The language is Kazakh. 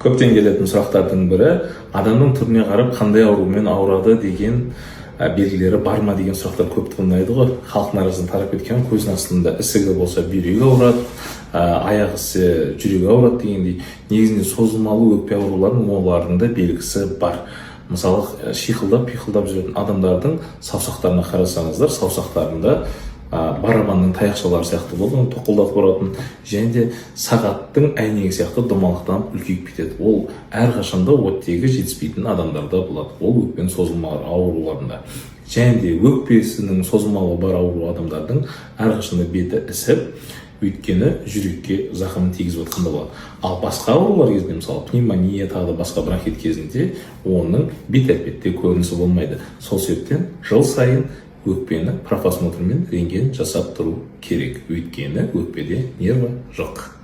Көптен келетін сұрақтардың бірі: адамның түріне қарап қандай аурумен ауырады деген белгілері бар ма деген сұрақтар көп туындайды ғой. Халықтың арасында тарап кеткен: көзінің астында ісігі болса, бүйрегі ауырады, аяғы іссе, жүрегі ауырады дегендей. Негізінде созылмалы өкпе ауруларының, олардың да белгісі бар. Мысалы, шиқылдап пиқылдап жүретін адамдардың саусақтарына қарасаңыздар, саусақтарында барабанның таяқшалары сияқты болады, оны тоқылдатып ұратын, және де сағаттың әйнегі сияқты домалақтанып, үлкейіп кетеді. Ол әрқашанда оттегі жетіспейтін адамдарда болады. Ол өкпенің созылмалы ауруларында. Және де өкпесінің созылмалы бар ауру адамдардың әрқашанда беті ісіп, өйткені жүрекке зақымын тигізіп жатқанда болады. Ал басқа аурулар кезінде, мысалы, пневмония, тағы да басқа бронхит кезінде оның бет әлпетте көрінісі болмайды. Сол себептен жыл сайын өкпені профосмотрмен рентген жасап тұру керек, өйткені өкпеде нерві жоқ.